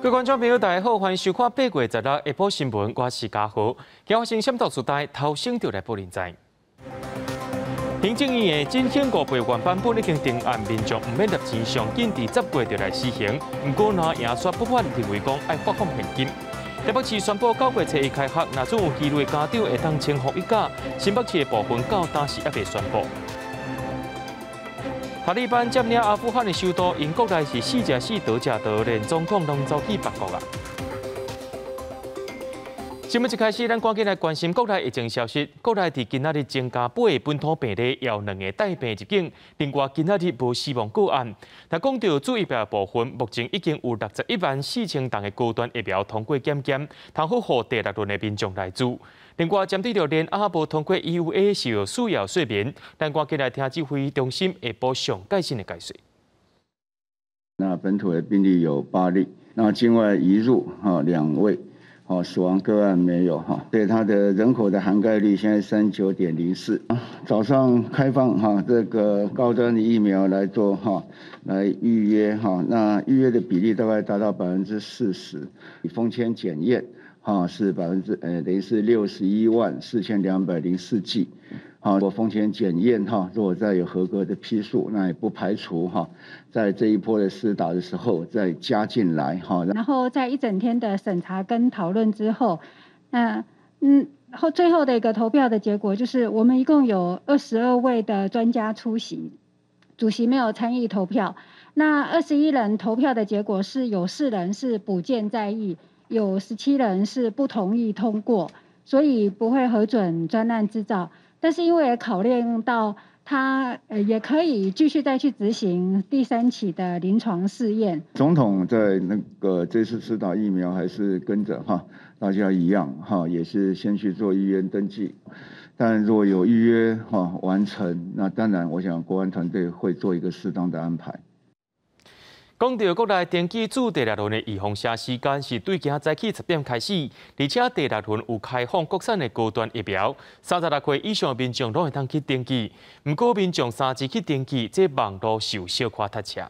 各位觀眾朋友，大家好，歡迎收看8月16下晡新聞，我是嘉豪。今發生什麼事代，頭先就來報您知。行政院的振興五倍券版本已經定案，民眾毋免納錢，上緊佇10月就來施行。毋過，若贏煞不滿，認為講愛發放現金。台北市宣布9月初一開學，若準有疑慮家長會當請復一假。新北市的部分到今時猶未宣布。塔利班佔領阿富汗的首都，𪜶國內是死者死，逃者逃，連總統攏走去別國啊！新聞一開始，咱趕緊來關心國內疫情消息。國內佇今仔日增加八個本土病例，也有兩个帶病入境。另外，今仔日無死亡個案。若講到注疫苗部分，目前已經有614,000筒的高端疫苗通過檢驗，通好予第六輪的民眾來注。另外，針對著聯亞無通過 EUA 是需要說明，咱趕緊來聽指揮中心下晡上蓋新的解說。那本土的病例有八例，那境外移入哈兩位。哦，死亡個案沒有哈，對它的人口的涵蓋率現在39.04。早上開放哈，這個高端的疫苗來做哈，來預約哈，那預約的比例大概達到40%。封簽檢驗哈是百分之等於是614,204劑。好，我封簽檢驗哈，如果再有合格的批數，那也不排除哈，在這一波的施打的時候再加進來哈。然後在一整天的審查跟討論之後，那後最後的一個投票的結果就是，我們一共有22位的專家出席，主席沒有參與投票。那21人投票的結果是有四人是補件再議，有17人是不同意通過，所以不會核准專案製造。但是因為考量到他也可以繼續再去執行第三期的臨床試驗。總統在那個這次施打疫苗還是跟着哈大家一樣哈，也是先去做預約登記。但如果有預約哈完成，那當然我想國安團隊會做一個適當的安排。講到國內登記注第六輪的預防射時間是對今早起10點開始，而且第六輪有開放國產的高端疫苗，36歲以上民眾攏會當去登記。毋過民眾三支去登記，這網路是有小可塞車。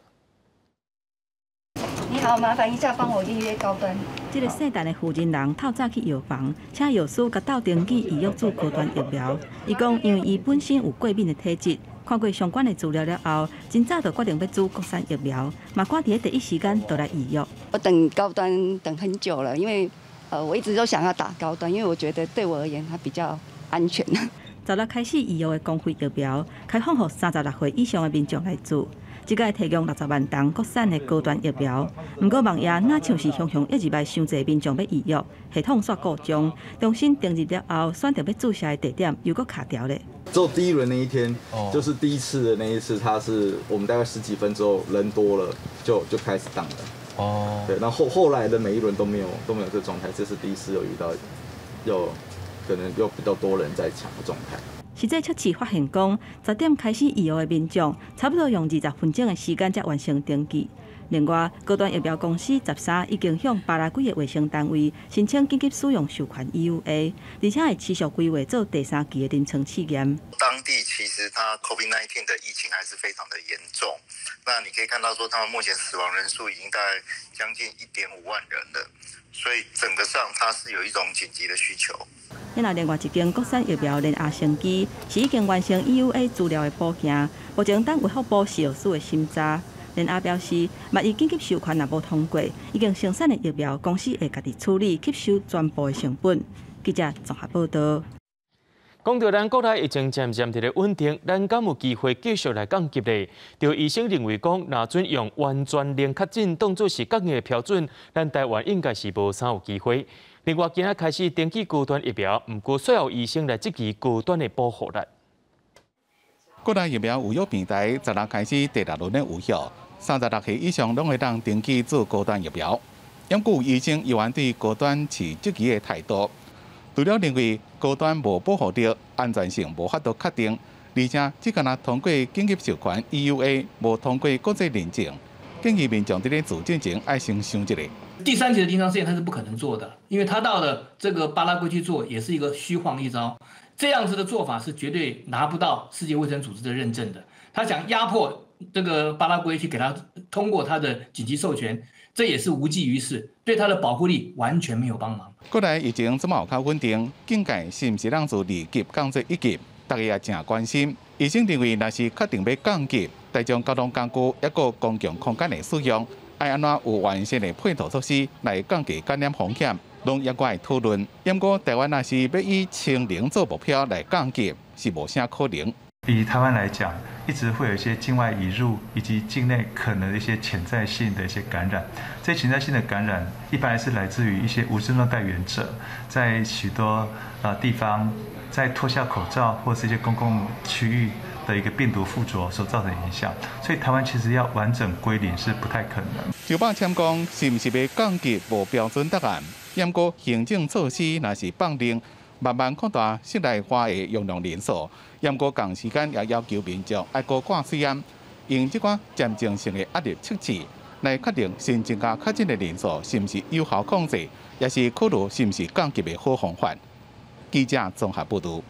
你好，麻煩一下幫我預約高端。這个姓陳的婦人人透早去藥房，請藥師共鬥登記預約注高端疫苗。伊講，因為伊本身有過敏的體質。看過相關的資料了後，真早就決定欲注國產疫苗，嘛趕佇咧第一時間就來預約。我等高端等很久了，因為我一直都想要打高端，因為我覺得對我而言它比較安全。十六開始預約的公費疫苗，開放予36歲以上的民眾來注。這擺提供60萬筒國產的高端疫苗，毋過網頁若像是雄雄一入來傷濟民眾欲預約，系統煞故障，重新登入了後，選擇欲注射的地點又閣卡著咧。只第一輪那一天，就是第一次的那一次，它是我們大概十幾分鐘人多了，就開始當了。哦，對，然後後來的每一輪都沒有這狀態，這是第一次有遇到，有可能又比較多人在搶的狀態。實際測試發現講，10點開始預約的民眾，差不多用20分鐘的時間才完成登記。另外，高端疫苗公司13已經向巴拉圭的衛生單位申請緊急使用授權 EUA，而且會持續規劃做第三期的臨床試驗。當地其實它 COVID-19 的疫情還是非常的嚴重，那你可以看到說，他們目前死亡人數已經大概將近1.5萬人了，所以整個上它是有一種緊急的需求。那另外一間國產疫苗聯亞生技是已經完成 EUA 資料的補件，目前等衛福部食藥署的審查。聯亞表示，萬一緊急授權若無通過，已經生產的疫苗公司會家己處理，吸收全部的成本。記者綜合報道。講到咱國內疫情漸漸佇咧穩定，咱敢有機會繼續來降級咧？著醫生認為講，若準用完全零確診當做是降的標準，咱台灣應該是無啥有機會。另外，今仔開始登記高端疫苗，毋過煞有醫生來質疑高端的保護力。國內疫苗預約平台十六開始第六輪的預約，36歲以上攏會當登記注高端疫苗。毋過醫生依然對高端持質疑的態度。除了認為高端無保護力、安全性無法度確定，而且只干焦通過緊急授權 EUA，無通過國際認證，建議民眾佇咧注進前愛先想一下。第三期的臨床試驗，他是不可能做的，因為他到了這個巴拉圭去做，也是一個虛晃一招。這樣子的做法是絕對拿不到世界衛生組織的認證的。他想壓迫這個巴拉圭去給他通過他的緊急授權。這也是無濟於事，對它的保護力完全沒有幫忙。國內疫情這麼有較穩定，警戒是毋是當自二級降做一級？大家也誠關心。醫生認為，若是確定欲降級，大眾交通工具抑閣公共空間的使用，愛按怎有完善的配套措施來降低感染風險，攏猶閣愛討論。毋過台灣若是欲以清零做目標來降級，是無啥可能。以台灣來講，一直會有一些境外移入以及境內可能的一些潛在性的一些感染。這潛在性的感染，一般是來自於一些無症狀帶原者，在許多地方在脫下口罩或是一些公共區域的一個病毒附着所造成的影響。所以台灣其實要完整歸零是不太可能。周百簽講，是毋是欲降級無標準答案？毋過行政措施若是放任，慢慢擴大室內外的容量人數，毋過仝時間也要求民眾愛閣掛喙罨，用這款漸進性的壓力測試來確定新增加確診的人數是毋是有效控制，抑是考慮是毋是降級的好方法。記者綜合報導。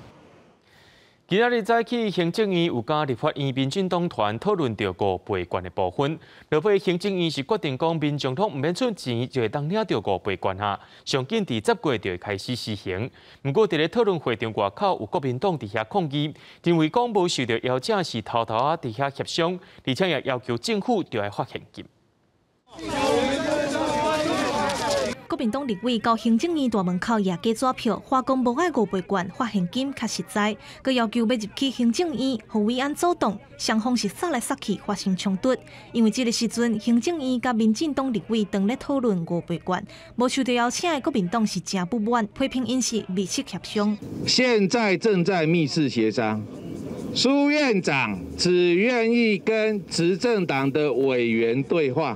今仔日早起，行政院有佮立法院民進黨團討論著五倍券的部分。落尾行政院是決定講，民眾攏毋免出錢就會當領著五倍券啊。上緊佇10月就會開始施行。毋過佇咧討論會場外口有國民黨佇遐抗議，認為講無受著邀請是偷偷仔佇遐協商，而且也要求政府著愛發現金。國民黨立委到行政院大門口攑假紙票，話講無愛五倍券發現金較實在，閣要求欲入去行政院，予維安阻擋，雙方是捒來捒去發生衝突。因為這个時陣，行政院佮民進黨立委當咧討論五倍券，無受著邀請的國民黨是誠不滿，批評𪜶是密室協商。現在正在密室協商，蘇院長只願意跟執政黨的委員對話。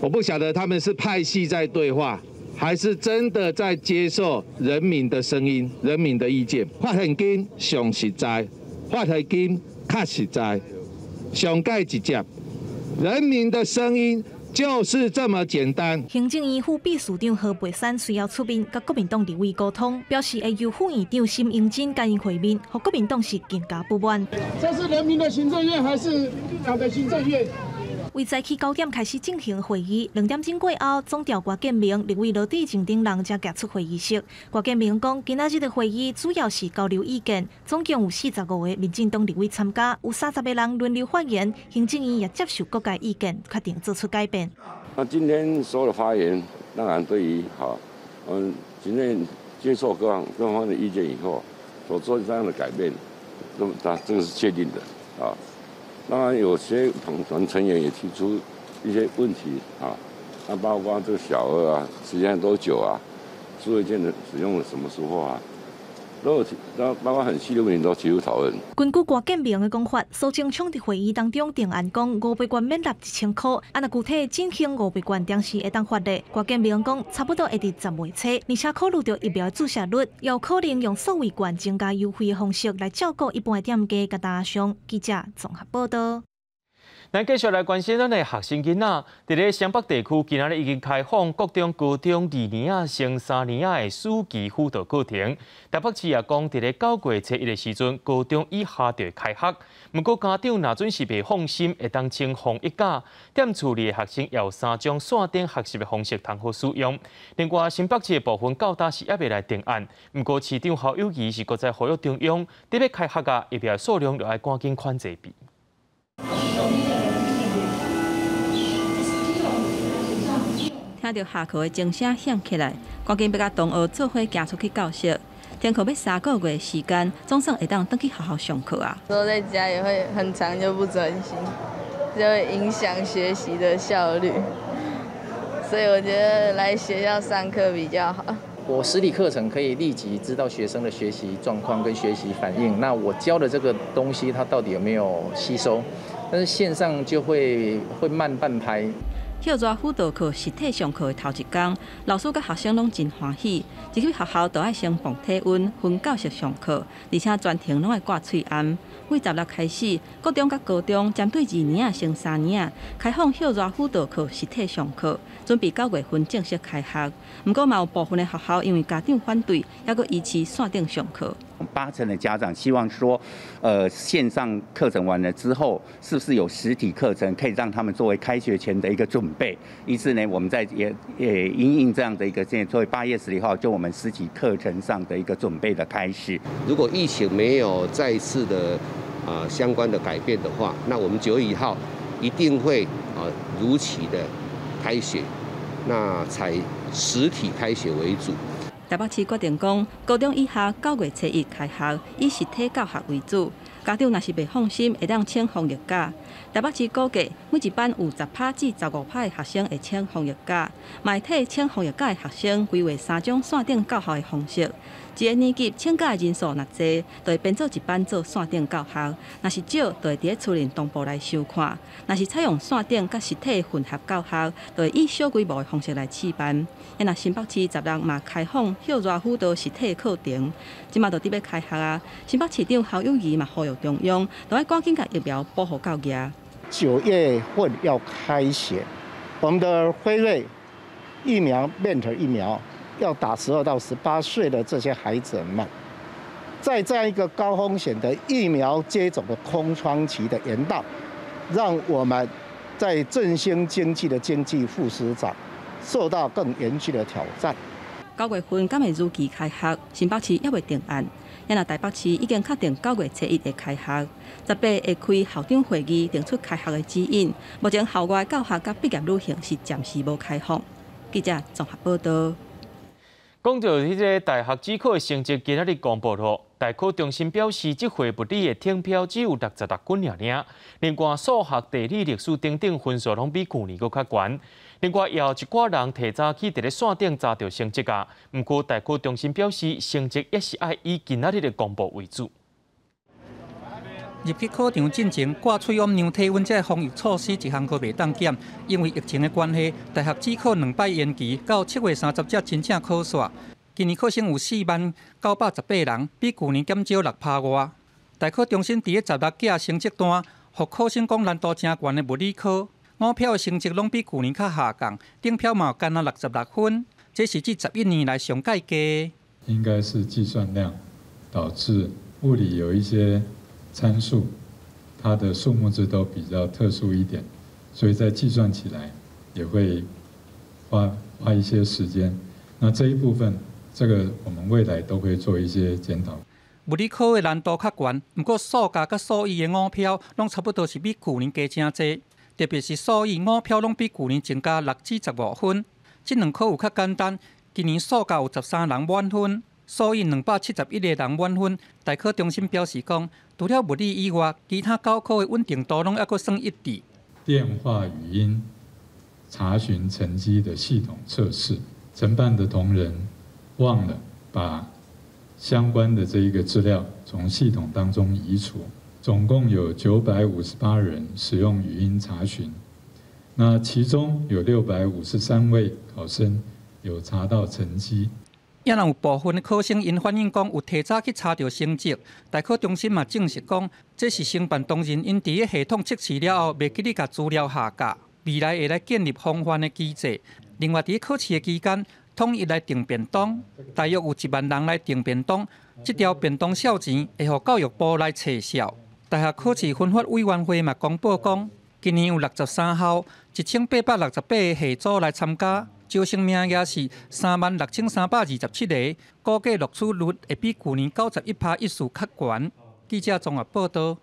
我不曉得他們是派系在對話，還是真的在接受人民的聲音、人民的意見。發現金上實在，發現金較實在，上蓋直接，人民的聲音就是這麼簡單。行政院副秘書長何培山隨後出面佮國民黨立委溝通，表示會由副院長沈榮津佮𪜶會面，予國民黨是更加不滿。這是人民的行政院還是民進黨的行政院？為早起9點開始進行會議，2點鐘過後，總調郭建明、立委羅致政等人才行出會議室。郭建明講，今仔日的會議主要是交流意見，總共有45個民進黨立委參加，有30個人輪流發言。行政院也接受各界意見，決定做出改變。那今天所有的發言，當然對於今天接受各方的意見以後，所做這樣的改變，那麼這個是確定的啊。當然，有些團成員也提出一些問題啊，那包括這個小額啊，時間多久啊，數位券的使用了什麼時候啊，都有提，包括很細的問題都提出討論。根據郭建明的講法，蘇貞昌佇會議當中定案講五倍券免納1000箍，啊，若具體進行五倍券當時會當發的。郭建明講，差不多會佇10月初，而且考慮著疫苗的注射率，有可能用數位券增加優惠的方式來照顧一般的店家佮大商。記者綜合報道。咱繼續來關心咱的學生囡仔，佇咧雙北地區，今仔日已經開放國中、高中2年仔升3年仔的暑期輔導課程。台北市也講，佇咧9月初一的時陣，高中以下就會開學。毋過家長若準是袂放心，會當請防疫假，踮厝裡的學生也有3種線頂學習的方式通好使用。另外，新北市的部分到今是猶未來定案。毋過市長侯友宜是閣再呼籲中央，佇欲開學啊，疫苗數量就愛趕緊款濟備。聽著下課的鐘聲響起來，趕緊欲佮同學做伙行出去教室。停課欲3個月時間，總算會當轉去學校上課啊。都在家也會很常就不專心，就會影響學習的效率。所以我覺得來學校上課比較好。我實體課程可以立即知道學生的學習狀況跟學習反應，那我教的這個東西，他到底有沒有吸收？但是線上就會慢半拍。歇熱輔導課實體上課的頭一工，老師佮學生攏真歡喜。入去學校就愛先磅體溫，分教室上課，而且全程攏愛掛喙罨。對16開始，國中佮高中針對2年仔升3年仔開放歇熱輔導課實體上課，準備9月份正式開學。毋過嘛有部分的學校因為家長反對，猶閣維持線頂上課。8成的家長希望說，線上課程完了之後，是不是有實體課程可以讓他們作為開學前的一個準備？於是呢，我們在也因應這樣的一個建議，作為8月10號就我們實體課程上的一個準備的開始。如果疫情沒有再次的相關的改變的話，那我們9月1號一定會如期的開學，那採實體開學為主。台北市決定講，高中以下9月初1開學，以實體教學為主。家長若是袂放心，會當請防疫假。台北市估計，每一班有10%至15%的學生會請防疫假，嘛會替請防疫假的學生規劃三種線頂教學的方式。一个年級請假的人數若濟，就會編做一班做線頂教學；若是少，就會佇咧厝裡同步來收看。若是採用線頂佮實體混合教學，就會以小規模的方式來試辦。若新北市16嘛開放歇熱輔導實體課程，這馬就佇欲開學啊！新北市長侯友宜嘛呼籲中央，都愛趕緊共疫苗補予到額。9月份要開學，我們的輝瑞疫苗、BNT 疫苗要打12到18歲的這些孩子們，在這樣一個高風險的疫苗接種的空窗期的延宕，讓我們在振興經濟的經濟副市長受到更嚴峻的挑戰。9月份敢會如期開學？新北市猶未定案。若台北市已經確定9月初1會開學，18會開校長會議，定出開學的指引。目前校外教學佮畢業旅行是暫時無開放。記者綜合報道。講到彼个大學指考的成績今仔日公布囉，大考中心表示，這回物理的挺標只有66分爾爾。另外，數學、地理、歷史等等分數攏比舊年閣較懸。另外，也有一寡人提早去佇咧線頂查著成績啊。毋過，大考中心表示，成績也是愛以今仔日的公布為主。入去考場進前掛喙罨量體溫，這个防疫措施一項閣袂當減。因為疫情的關係，大學指考兩擺延期，到7月30才真正考煞。今年考生有40,918人，比舊年減少6%外。大考中心佇咧16寄成績單，予考生講難度誠懸的物理科，五票的成績攏比舊年較下降，頂標嘛有干焦66分，這是這11年來上蓋低。應該是計算量導致物理有一些參數，它的數目字都比較特殊一點，所以在計算起來也會花一些時間。那這一部分，這個我們未來都會做一些檢討。物理科的難度較懸，毋過數甲佮數乙的五標攏差不多是比舊年加誠濟，特別是數乙五標攏比舊年增加6至15分。這兩科有較簡單，今年數甲有13人滿分，數乙271個人滿分。大考中心表示講，除了物理以外，其他九科的穩定度攏猶閣算一致。電話語音查詢成績的系統測試，承辦的同仁忘了把相關的這一個資料從系統當中移除，總共有958人使用語音查詢，那其中有653位考生有查到成績。也有部分的考生𪜶反映講有提早去查著成績，大考中心嘛證實講，這是承辦同仁𪜶佇咧系統測試了後，袂記得共資料下架，未來會來建立防範的機制。另外，佇咧考試的期間，統一來訂便當，大約有1萬人來訂便當，這條便當數錢會予教育部來冊銷。大學考試分發委員會嘛公布講，今年有63校1868個系組來參加。招生名額是36,327個，估計錄取率會比舊年91.14%較懸。記者綜合報道。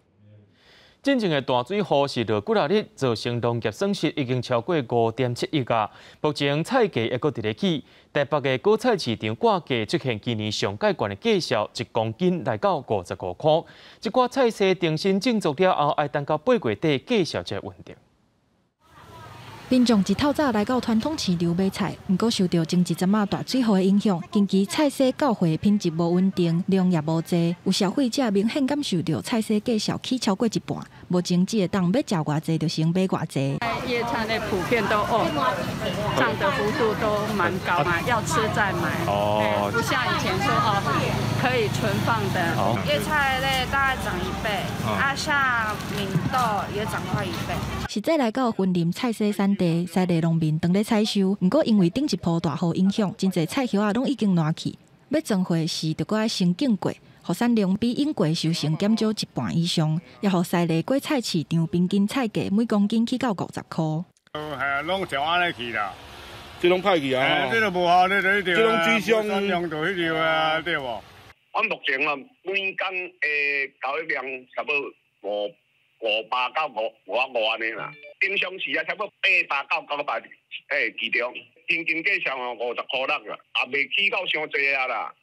進前的大水雨是落幾若日，造成農業損失已經超過5.7億啊！目前菜價猶閣佇咧起，台北的果菜市場掛價出現今年上蓋懸的價數，一公斤來到55塊。這寡菜市重新種植了後，愛等到8月底價數才穩定。民眾一透早來到傳統市場買菜，毋過受著前一陣仔大水雨的影響，近期菜市到貨的品質無穩定，量也無濟。有消費者明顯感受著菜市價數起超過一半，目前只會當欲食偌濟就先買偌濟。葉菜類普遍都漲的幅度都蠻高嘛，要吃再買，不像以前說可以存放的。葉菜類大概漲1倍，啊，像米豆也漲快1倍。實際來到雲林菜市產地，在地農民當咧採收，毋過因為頂一波大雨影響，真濟菜葉仔攏已經爛去，欲裝貨時，著閣愛先經過，予予產量比應季收成減少一半以上，也予西麗果菜市場平均菜價每公斤起到50箍。係啊，攏就按呢去啦，這攏歹去啊！這都無效，這這這攏水傷量就彼條啊，對無？阮目前啊，每工的交易量差不多500到555按呢啦。平常時啊，差不多800到900幾張，平均價上哦50箍六啦，也袂起到傷濟啊啦。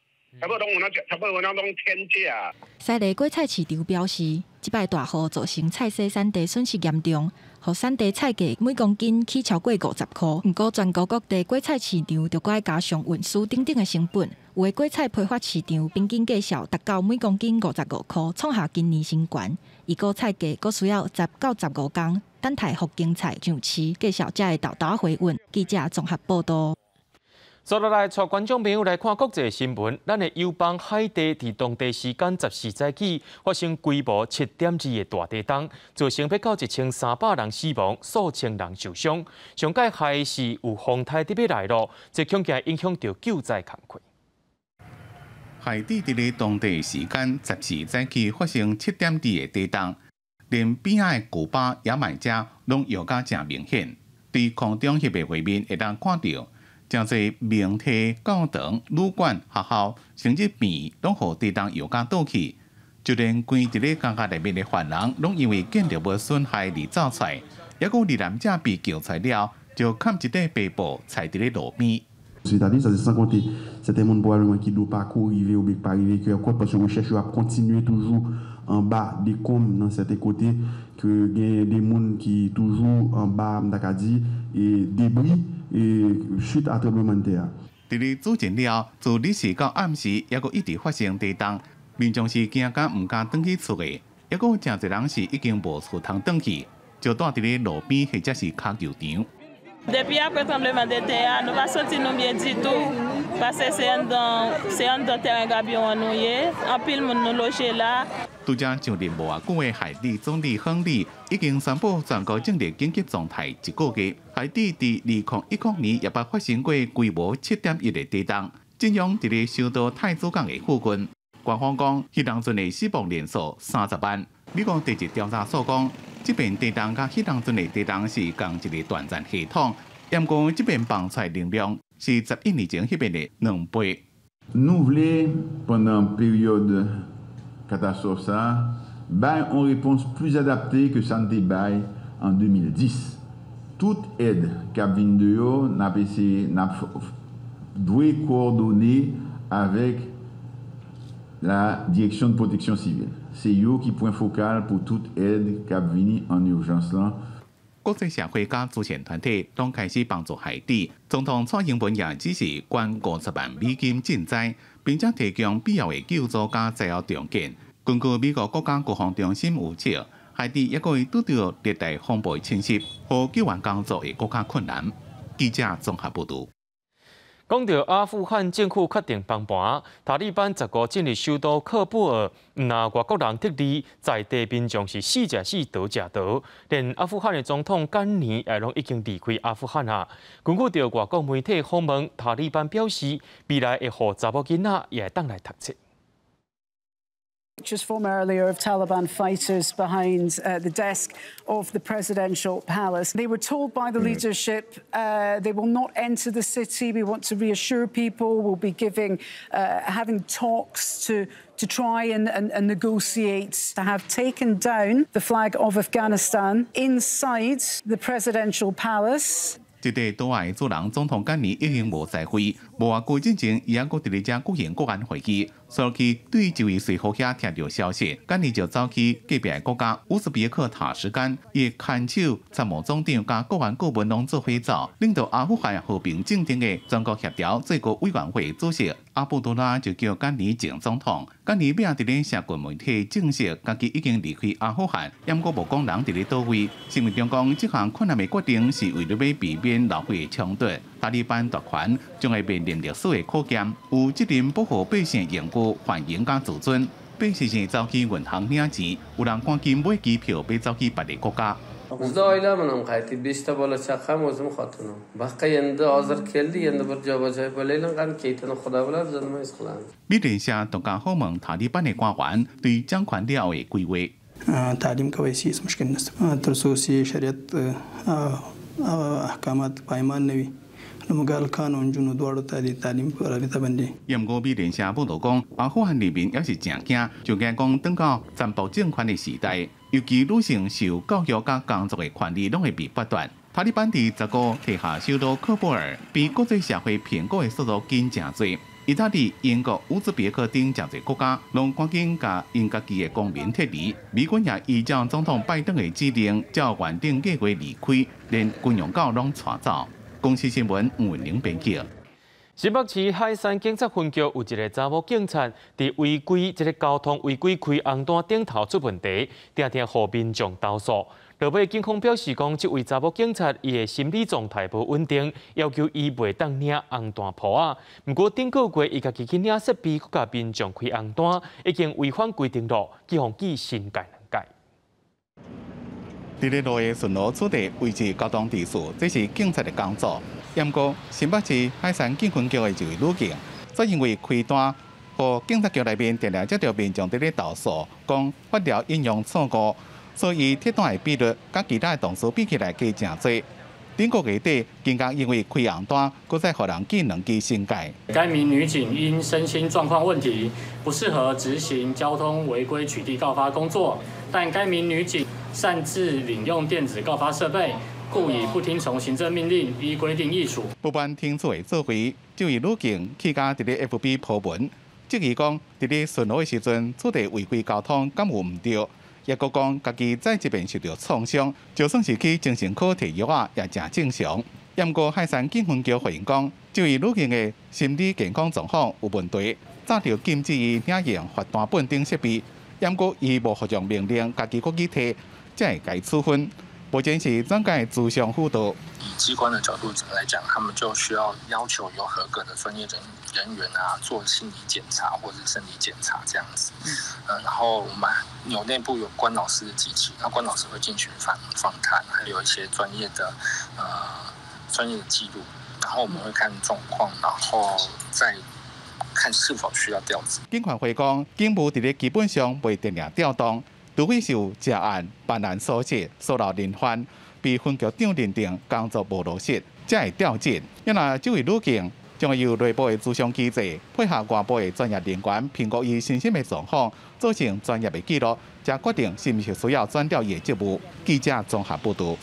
差不多攏有那，差不多有那攏天價。西麗果菜市場表示，這擺大雨造成菜蔬產地損失嚴重，予產地菜價每公斤起超過50箍。毋過全國各地果菜市場就閣愛加上運輸等等的成本，有的果菜批發市場平均價數達到每公斤55箍，創下今年新高。異果菜價閣需要10到15工，等待福建菜上市，價數才會沓沓回穩。記者綜合報導。接落來，帶觀眾朋友來看國際新聞。咱的友邦海地佇當地時間14早起發生規模7.2的大地動，造成欲到1300人死亡，數千人受傷。上蓋害是有風颱佇欲來囉，這恐驚影響著救災工課。海地佇咧當地時間14早起發生7.2的地動，連邊仔的古巴、牙買加攏搖甲誠明顯。佇空中翕的畫面會當看著。誠濟名體、教堂、旅館、學校，甚至病院，攏予地動搖甲倒去。就連關佇咧監獄內面的犯人，攏因為建築物損害而走出來。抑閣有罹難者被救出來了，就崁一塊白布踩佇咧路邊。 C'est-à-dire, ça c'est sans compter certains moun probablement qui doivent pas arriver ou pas arriver que parce que recherche a continué toujours en bas des décombres dans certains côtés que gen des moun qui toujours en bas m ta ka di et débris et suite à tremblement de terre。佇咧主震了，自日時到暗時，抑閣一直發生地動，民眾是驚甲毋敢轉去厝的，抑閣有誠濟人是已經無厝通轉去，就蹛佇咧路邊或者是跤球場。 Depi apre tranbleman de tè a, nou pa santi nou byen ditou, paske se anndan, se anndan teren gabyon an nou ye, anpil moun nou loje la. 拄才上任無偌久的海地總理亨利已經宣布全國進入緊急狀態一個月。海地佇2010年也捌發生過規模7.1的地動，震央佇咧首都太子港的附近。官方講，彼當陣的死亡人數30萬。美國地質調查所講，這遍地動佮彼當陣的地動是仝一个斷層系統，毋過這遍放出來能量是11年前彼遍的2倍。 Nou vle pandan peryòd katastwòf sa bay on repons plis adapte ke sa n te bay an 2010. Tout èd k ap vin deyò n ap eseye n ap dwe kowòdone avèk la Direction de Protection Civile. Se yo ki pwen fokal pou tout èd k ap vini an urjans lan。國際社會佮慈善團體攏開始幫助海地。總統蔡英文也指示捐50萬美金賑災，並且提供必要的救助佮災後重建。根據美國國家國防中心預測，海地抑閣會拄著熱帶風暴侵襲，予救援工作會閣較困難。記者綜合報導。講著阿富汗政府確定崩盤，塔利班15進入首都喀布爾，毋但外國人撤離，在地民眾是死食死，逃食逃，連阿富汗的總統甘尼也攏已經離開阿富汗啊。根據著外國媒體訪問，塔利班表示，未來會予查某囡仔也會當來讀冊。 Pictures from earlier of Taliban fighters behind the desk of the presidential palace. They were told by the leadership they will not enter the city. We want to reassure people. We'll be having talks to try and negotiate to have taken down the flag of Afghanistan inside the presidential palace. 這塊島仔的主人總統甘尼已經無在位，無偌久進前，伊猶閣佇咧遮舉行國安會議。所以對一位隨扈遐聽著消息，甘尼就走去隔壁國家烏茲別克塔什干，伊的牽手參謀總長佮國安顧問攏做伙走，領導阿富汗和平進程的全國協調最高委員會主席阿布多拉就叫甘尼前總統。甘尼尾仔佇咧社群媒體證實，家己已經離開阿富汗，毋過無講人佇咧佗位。新聞中講，這項困難的決定是為著欲避免流血的衝突。塔利班奪權將會面臨歷史的考驗，有責任保護百姓榮譽、繁榮佮自尊。百姓是走去銀行領錢，有人趕緊買機票欲走去別个國家。Bizda oila bilan qaytdik, beshta bola chaqam, o'zim, xotinim. Baqa endi hozir keldi, endi bir joy bo'laylik, qani keytini xudo biladi, biz nima his qilamiz. 美联社独家访问塔利班的官员对掌权了后的规划。 تعلیم کولی شي هیڅ مشکل نشته تر څو چې شریعت احکامات پایمال نه وي نو موږ هلکانو نجونو دواړو ته د تعلیم په رابطه باندې。毋過美聯社報導講，阿富汗人民也是誠驚，就驚講轉到殘暴政權的時代，尤其女性受教育佮工作的權利攏會被剝奪。塔利班佇15退下首都喀布爾，被國際社會評估的速度緊誠濟。意大利、英國、烏茲別克等誠濟國家，攏趕緊共𪜶家己的公民撤離。美軍也依照總統拜登的指令，照原定計劃離開，連軍用狗攏帶走。公視新聞吳文玲編輯。新北市海山警察分局有一个查某警察，佇違規這个交通違規開紅單頂頭出問題，定定予民眾投訴。落尾警方表示講，這位查某警察伊的心理狀態無穩定，要求伊袂當領紅單簿仔。毋過頂個月伊家己去領設備，閣共民眾開紅單，已經違反規定咯，去予記申誡兩改。佇咧路的巡邏處地維持交通秩序，這是警察的工作。毋過新北市海山警分局的一位女警，則因為開單，予警察局內面定定接著民眾佇咧投訴，講發條引用錯誤，所以貼單的比率佮其他的同事比起來低誠濟。頂個月底，警方因為開紅單，閣再予人記兩支申誡。該名女警因身心狀況問題，不適合執行交通違規取締告發工作，但該名女警擅自領用電子告發設備，故以不聽從行政命令，依規定議處。不滿停處的做法，這位女警去共佇咧 FB 鋪文，質疑講佇咧巡邏的時陣，取締違規交通，敢有毋對？也閣講家己在這邊受著創傷，就算是去精神科提藥仔，也誠正常。毋過海山警分局回應講，這位女警的心理健康狀況有問題，早就禁止伊領用罰單本等設備。毋過伊無服從命令，家己閣去提，才會共處分。目前是轉介諮商輔導。以機關的角度來講，他們就需要要求有合格的專業人員啊，做心理檢查或者生理檢查這樣子。然後我們有內部有關老師的機制，那關老師會進行訪談，還有一些專業的記錄，然後我們會看狀況，然後再看是否需要調職。警權會講，警務佇咧基本上袂定定調動。除非是有食案、辦案疏失、騷擾人犯，被分局長認定工作無落實，才會調職。若這位女警將由內部的諮商機制，配合外部的專業人員評估伊身心的狀況，做成專業的記錄，才決定是毋是需要轉調伊的職務。記者綜合報導。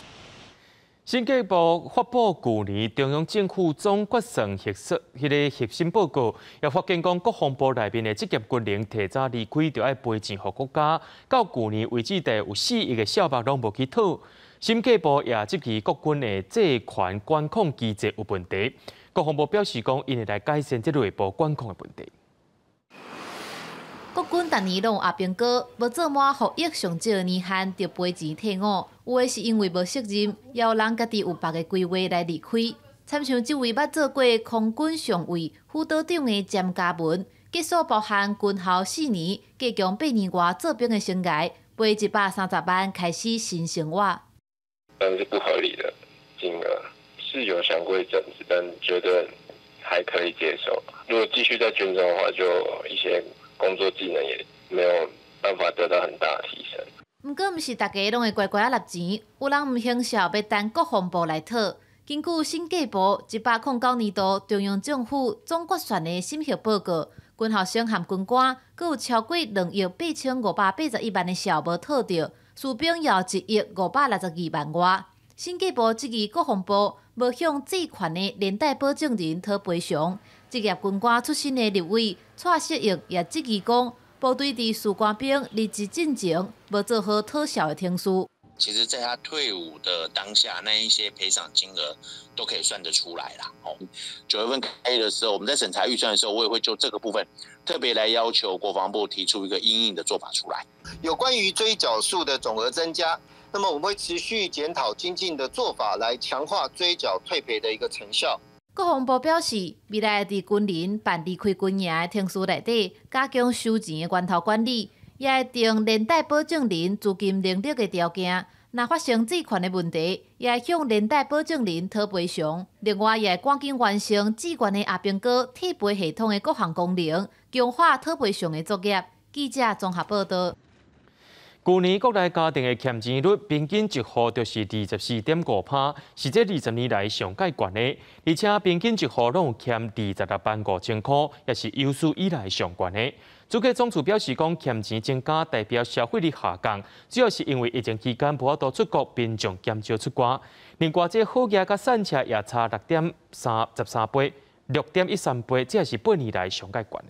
審計部發布舊年中央政府總決算核算彼个核審報告，也發現講國防部內面的職業軍人提早離開，就愛賠錢予國家。到舊年為止，著有4億的數目攏無去討。審計部也質疑國軍的制權管控機制有問題。國防部表示講，𪜶會來改善這內部管控的問題。國軍逐年攏有阿兵哥，無做滿服役上少的年限，就賠錢退伍。有的是因為無責任，也有人家己有別个規劃來離開。親像這位捌做過空軍上尉、輔導長的詹嘉文，結束包含軍校4年、加強8年外做兵的生涯，賠130萬開始新生活。但是不合理的金額，是有想過一陣子，但覺得還可以接受。如果繼續在軍中的話，就一些工作技能也沒有辦法得到很大的提升。毋過，毋是逐家攏會乖乖仔納錢，有人毋肯受，欲等國防部來討。根據審計部109年度中央政府總決算的審核報告，軍校生和軍官閣有超過2億8581萬的數無討著，士兵也有1億562萬外。審計部質疑國防部無向制權的連帶保證人討賠償。職業軍官出身的立委蔡適應也質疑講，部隊佇士官兵離職進前無做好討數的程序。其實，在他退伍的當下，那一些賠償金額都可以算得出來啦。哦，9月份開的時候，我們在審查預算的時候，我也會就這個部分特別來要求國防部提出一個因應的做法出來。有關於追繳數的總額增加，那麼我們會持續檢討精進的做法，來強化追繳退賠的一個成效。國防部表示，未來佇軍人辦離開軍營的程序內底，加強收錢的源頭管理，也會定連帶保證人資金能力的條件，若發生債權的問題，也會向連帶保證人討賠償。另外，也會趕緊完成志願的阿兵哥退賠系統的各項功能，強化討賠償的作業。記者綜合報道。舊年國內家庭的欠錢率平均一戶就是24.5%，是這20年來上蓋懸的。而且平均一戶攏有欠26萬5千箍，也是有史以來上懸的。主計總處表示講，欠錢增加代表消費力下降，主要是因為疫情期間無法度出國，民眾減少出外。另外，這好額佮散車也差6.33倍，6.13倍，這也是8年來上蓋懸的。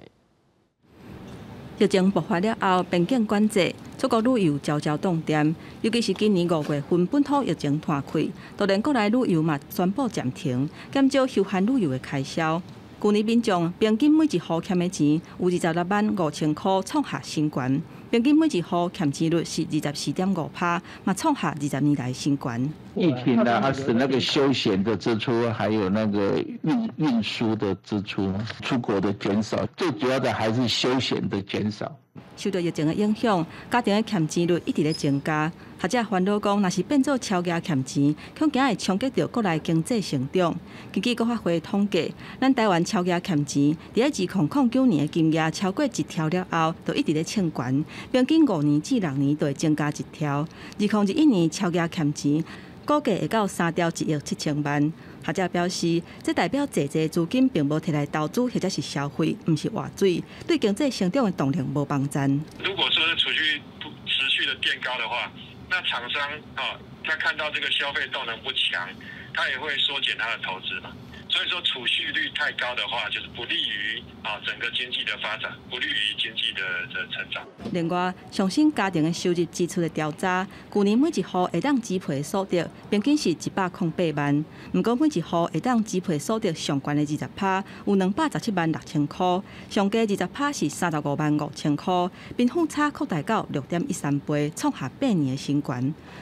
疫情爆發了後，邊境管制，出國旅遊悄悄凍定。尤其是今年5月份本土疫情湠開，就連國內旅遊嘛宣布暫停，減少休閒旅遊的開銷。舊年民眾平均每一戶欠的錢有26萬5千箍，創下新高。平均每一戶欠錢率是24.5%，嘛創下20年來新高。疫情呢，它使那個休閒的支出，還有那個運輸的支出，出國的減少，最主要的還是休閒的減少。受到疫情的影響，家庭的欠錢率一直咧增加。學者煩惱講，若是變做超額欠錢，恐驚會衝擊著國內經濟成長。根據國發會統計，咱台灣超額欠錢，佇咧2009年的金額超過一兆了後，就一直咧衝懸，平均5年至6年就會增加一兆。2021年超額欠錢，估計會到3兆1億7千萬。學者表示，這代表濟濟資金並無提來投資或者是消費，毋是活水，對經濟成長的動力無幫助。如果說是儲蓄持續的墊高的話，那廠商啊，他看到這個消費動能不強，他也會縮減他的投資嘛。所以說儲蓄率太高的話，就是不利於啊整個經濟的發展，不利於經濟的成長。另外，上新家庭的收入支出的調查，舊年每一戶會當支配的所得平均是108萬，毋過每一戶會當支配所得上懸的20%，有217萬6千箍，上低20%是35萬5千箍，貧富差擴大到6.13倍，創下8年的新高。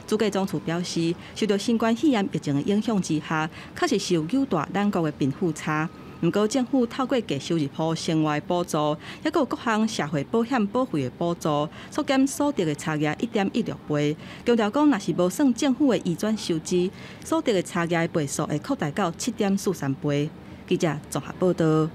主計總處表示，受到新冠肺炎疫情的影響之下，確實是有擴大咱國的貧富差。毋過政府透過低收入戶生活的補助，抑閣有各項社會保險保費的補助，縮減所得的差額1.16倍。強調講，若是無算政府的移轉收支，所得的差額的倍數會擴大到7.43倍。記者綜合報道。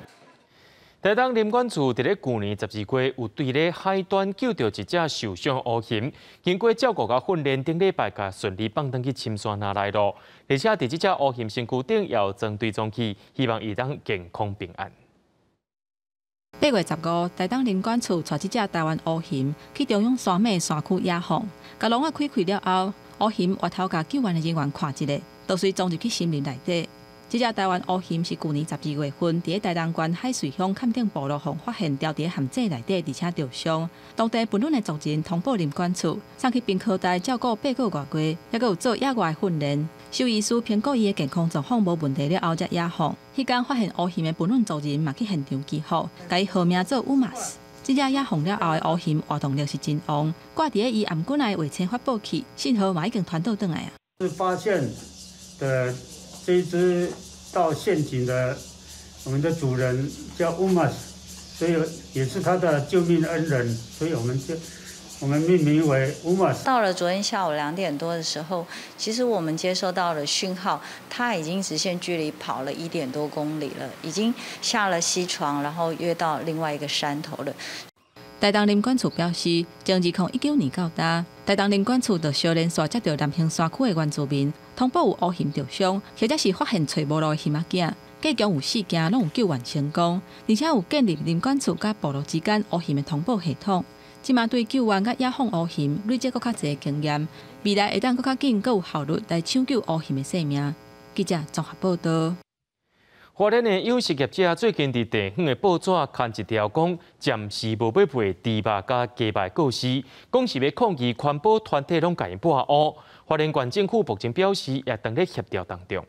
台東林管處佇咧舊年12月有對咧海端救著一隻受傷烏熊，經過照顧佮訓練，頂禮拜共順利放轉去深山內咯。而且佇這隻烏熊身軀頂也有裝追蹤器，希望伊當健康平安。8月15，台東林管處帶這隻台灣烏熊去中央山脈山區野放，共籠仔開開了後，烏熊回頭共救援的人員看一下，就隨鑽入去森林內底。這隻台灣烏熊是舊年12月份，佇咧台東縣海瑞鄉崁頂部落予發現牢佇咧陷阱內底，而且著傷。當地歕崙的族人通報林管處，送去屏科大照顧8個外月，抑閣有做野外訓練。獸醫師評估伊的健康狀況無問題了後，才野放。彼工發現烏熊的歕崙族人嘛去現場祈福，共伊號名做烏馬斯。這隻野放了後的烏熊活動力是真旺，掛佇咧伊頷頸內的衛星發報器信號嘛已經傳倒轉來啊。是發現的這隻到陷阱的，我們的主人叫烏馬斯，所以也是他的救命恩人，所以我們命名為烏馬斯。到了昨天下午2點多的時候，其實我們接收到了訊號，他已經直線距離跑了1點多公里了，已經下了溪床，然後躍到另外一個山頭了。台東林管處表示，從2019年到今，台東林管處就相連續接著南興山區的原住民通報有烏熊著傷，或者是發現揣無路的熊仔囝，計共有四件攏有救援成功，而且有建立林管處佮部落之間烏熊的通報系統。這馬對救援佮野放烏熊累積閣較濟經驗，未來會當閣較緊、閣有效率來搶救烏熊的性命。記者綜合報道。花蓮的養殖業者最近佇地方的報紙刊一條講，暫時無欲賣豬肉佮雞肉的告示，講是欲抗議環保團體攏共𪜶抹烏。花蓮縣政府目前表示，也當咧協調當中。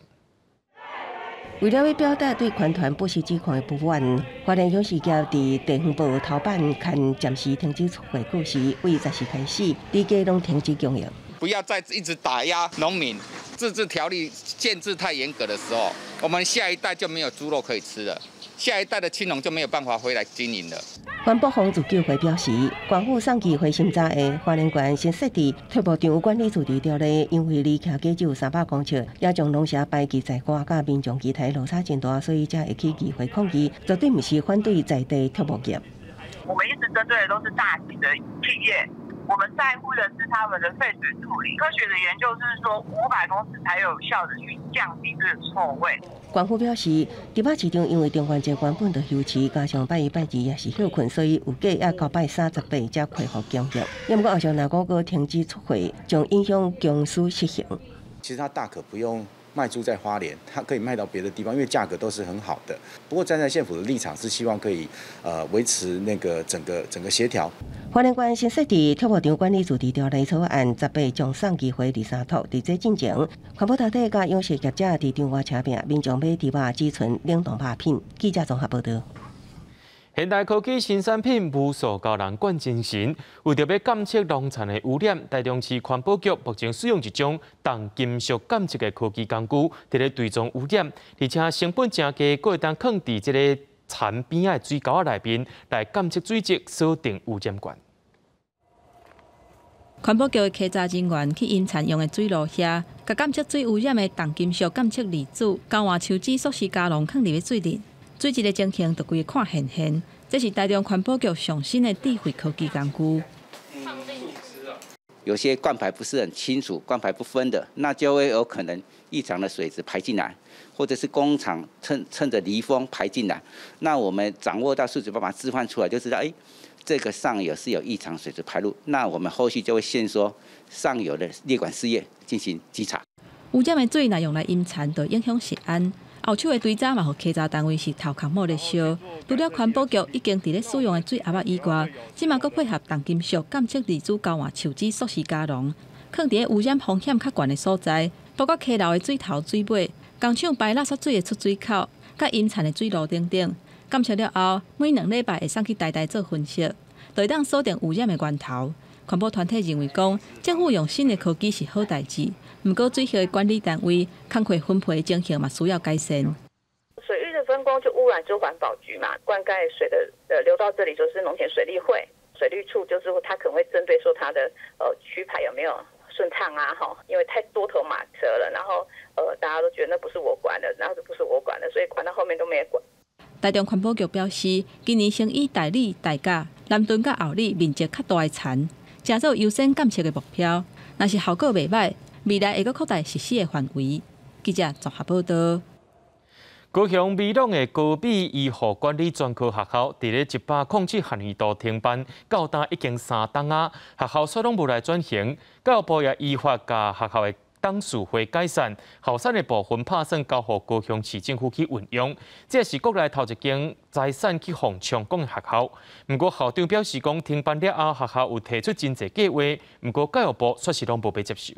為了欲表達對環團不實指控的不滿，花蓮養殖業佇地方報頭版刊暫時停止出貨告示，對14開始，豬雞攏停止供應。不要再一直打壓農民，自治條例限制太嚴格的時候，我們下一代就沒有豬肉可以吃了，下一代的青農就沒有辦法回來經營了。環保防自救會表示，縣府送議會審查的花蓮縣新設置畜牧場管理自治條例，因為離徛家只有300公尺，也將農舍排氣在外，佮民眾期待落差真大，所以才會去議會抗議，絕對毋是反對在地畜牧業。我們一直針對的都是大型的企業，我們在乎的是他們的廢水處理。科學的研究是說，500公尺才有效的去降低這個臭味。縣府表示，豬肉市場因為中元節原本就休市，加上拜一拜二也是歇睏，所以預計猶到拜38才恢復供應。毋過後續若閣停止出貨，將影響公司執行。其實他大可不用賣豬在花蓮，他可以賣到別的地方，因為價格都是很好的。不過站在縣府的立場是希望可以維持那個整個協調。花蓮縣新設置畜牧場管理自治條例草案，18將送議會二三讀，佇這進前，環保團體佮養殖業者佇場外車拼，民眾買豬肉只存冷凍肉品。記者綜合報導。現代科技新產品無數予人灌精神，為著欲監測農田的污染，台中市環保局目前使用一種重金屬監測的科技工具，佇咧追蹤污染，而且成本誠低，閣會當囥佇這个田邊仔的水溝仔內面來監測水質，鎖定污染源。環保局的稽查人員去𪜶田用的水路遐，共監測水污染的重金屬監測離子交換樹脂塑膠膠囊囥入去水裡，水質的情形就規个看現現。這是台中環保局上新的智慧科技工具。有些灌排不是很清楚，灌排不分的，那就會有可能異常的水質排進來，或者是工廠趁著離峰排進來。那我們掌握到數值，把它置換出來，就知道，哎，這個上游是有異常水質排入。那我們後續就會限縮上游的列管事業進行稽查。污染的水若用來飲田，就影響食安。後手的堆渣嘛，予稽查單位是頭殼毛咧燒。除了環保局已經佇咧使用的水喉仔以外，這馬閣配合重金屬監測離子交換樹脂塑膠膠囊，囥佇咧污染風險較懸的所在，包括溪流的水頭、水尾、工廠排垃圾水的出水口、佮陰田的水路等等。監測了後，每2禮拜會送去台大做分析，就會當鎖定污染的源頭。環保團體認為講，政府用新的科技是好代誌，毋過水域的管理單位工課分配的情形嘛需要改善。水域的分工就污染就環保局嘛，灌溉水的流到這裡就是農田水利會、水利處，就是他可能會針對說它的區排有沒有順暢啊，哈，因為太多頭馬車了，然後大家都覺得那不是我管的，然後就不是我管的，所以管到後面都沒管。台中環保局表示，今年先以大里、大甲、南屯佮后里面積較大的田，成做優先監測的目標。若是效果袂䆀，未來會閣擴大實施的範圍。記者綜合報導。高雄美濃的高美醫護管理專科學校，佇咧107學年度停辦，到今已經3冬啊，學校煞攏無來轉型，教育部也依法共學校的董事會解散，校產的部分拍算交予高雄市政府去運用。這是國內頭一間財產去予充公的學校。毋過校長表示講，停辦了後，學校有提出真濟計劃，毋過教育部煞是攏無欲接受。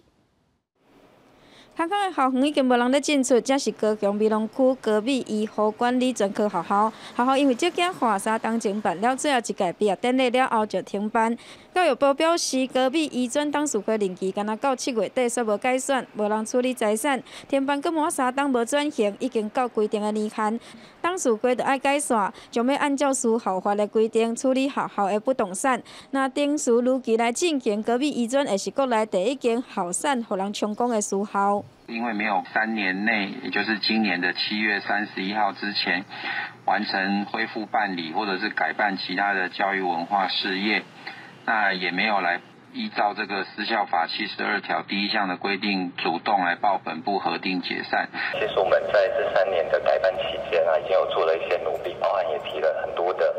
空空的校園已經無人咧進出，這是高雄美濃區高美醫護管理專科學校。學校因為這件華沙當前辦了最後一屆畢業典禮了後就停辦。教育部表示，高美醫專董事會任期干焦到7月底，煞無改選，無人處理財產，停辦閣滿3冬無轉型，已經到規定的年限，董事會就愛解散，將欲按照私校法的規定處理學校的不動產。若程序如期來進行，高美醫專會是國內第一間校產予人充公的私校。因為沒有3年內，也就是今年的7月31號之前，完成恢復辦理或者是改辦其他的教育文化事業，那也沒有來依照這個私校法72條第1項的規定，主動來報本部核定解散。其實我們在這3年的改辦期間啊，已經有做了一些努力，包含也提了很多的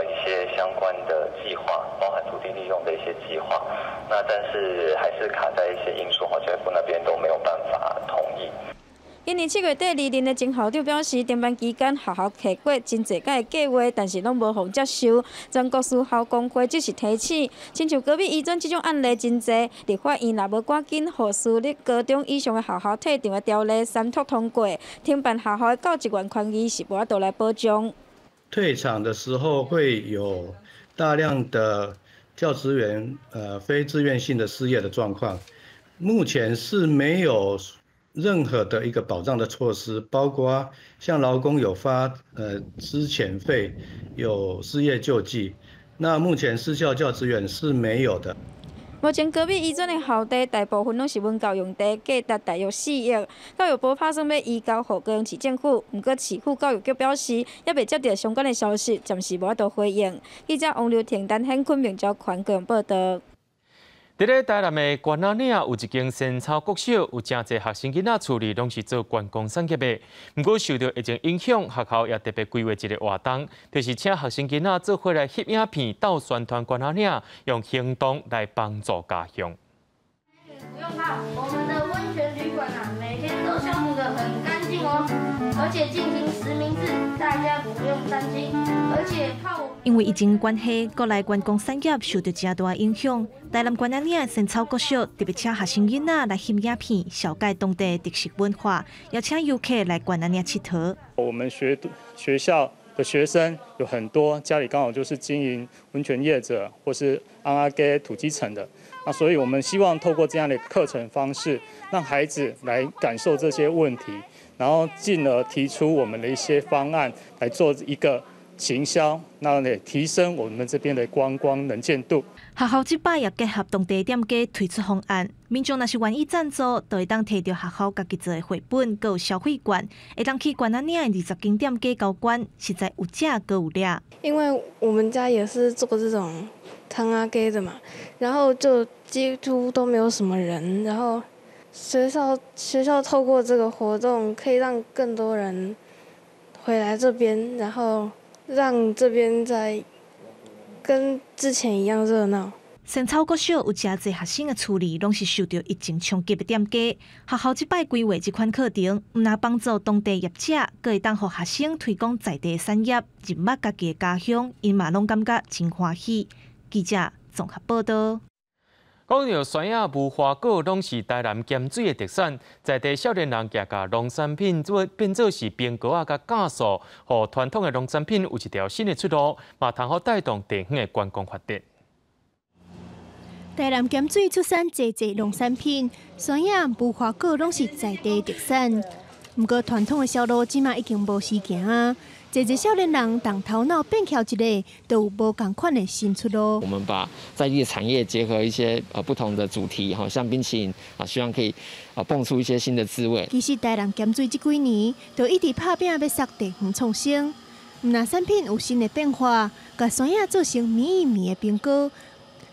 一些相關的計劃，包含土地利用的一些計劃。那但是還是卡在一些因素，教育部那邊都沒有辦法同意。今年7月底離任的前校長表示，停辦期間學校提過真濟個計劃，但是攏無予接受。全國私校公會只是提醒，親像高美醫專這種案例真濟，立法院若無趕緊予私立高中以上的學校退場的條例三讀通過，停辦學校的教職員權益是無法度來保障。退場的時候會有大量的教職員非自願性的失業的狀況，目前是沒有。任何的一個保障的措施，包括像勞工有發資遣費，有失業救濟，那目前私校教職員是沒有的。目前高美醫專的校地大部分攏是文教用地，價值大約4億。教育部拍算欲移交予高雄市政府，毋過市府教育局表示，猶未接著相關的消息，暫時無法度回應。記者王劉婷、陳顯坤、明昭權高雄報導。佇咧台南的關仔嶺有一間仙草國小，有誠濟學生囡仔厝裡攏是做觀光產業的。毋過受著疫情影響，學校也特別規劃一个活動，就是請學生囡仔做伙來翕影片，鬥宣傳關仔嶺，用行動來幫助家鄉。不用怕，我們的溫泉旅館啊，每天都消毒得很乾淨哦，而且進行實名制，大家不用擔心。而且泡因為疫情關係，國內觀光產業受著誠大影響。台南關仔嶺仙草國小特別請學生囡仔來翕影片，紹介當地特色文化，邀請遊客來關仔嶺𨑨迌。我們學校的學生有很多，家裡剛好就是經營溫泉業者，或是尪仔雞土雞城的。那所以我們希望透過這樣的課程方式，讓孩子來感受這些問題，然後進而提出我們的一些方案，來做一個行銷，那也提升我們這邊的觀光能見度。學校這擺也結合當地店家推出方案，民眾若是願意贊助，就會當提著學校家己做的繪本，閣有消費券，會當去關仔嶺的20間店家交換，實在有食閣有掠。因為我們家也是做這種湯仔雞的嘛，然後就幾乎都沒有什麼人，然後學校透過這個活動，可以讓更多人回來這邊，然後讓這邊再跟之前一樣熱鬧。仙草國小有誠濟學生的厝裡，攏是受著疫情衝擊的店家。學校這擺規劃這款課程，毋但幫助當地業者，閣會當予學生推廣在地產業，認捌家己的家鄉，𪜶嘛攏感覺真歡喜。記者綜合報導。講著酸仔無花果，攏是台南鹹水的特產，在地少年人舉共農產品做變做是冰糕仔佮酵素，予傳統的農產品有一條新的出路，嘛通好帶動地方的觀光發展。台南鹹水出產濟濟農產品，酸仔、無花果攏是在地特產。毋過傳統的銷路這馬已經無時行啊！濟濟少年人動頭腦變巧一下，就有無仝款的新出路。我們把在地的產業結合一些不同的主題，像冰淇淋啊，希望可以蹦出一些新的滋味。其實台南鹹水這幾年就一直拍拚欲殺地方創生，毋但產品有新的變化，共酸仔做成綿綿的冰糕，